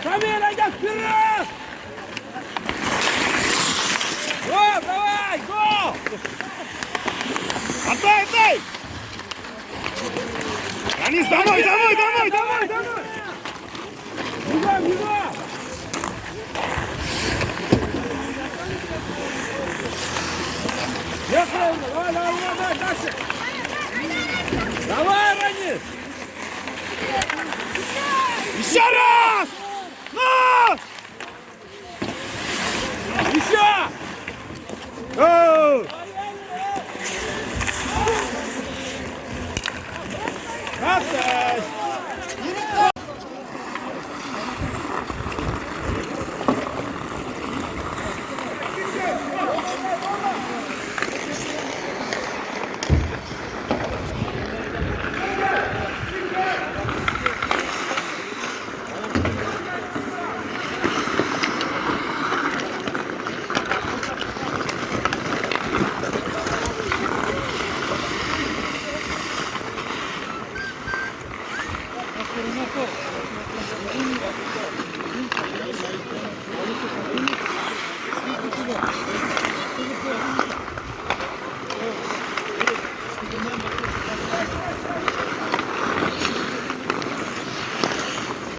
Шамиль, айда вперед! О, давай, гол! Отдай, отдай! Ранис, домой, домой, домой, домой, домой! Бегом, бегом! Ехали, давай, давай, давай, дальше! Давай, Ранис! Еще раз! Ну! Еще! Оу! Опять!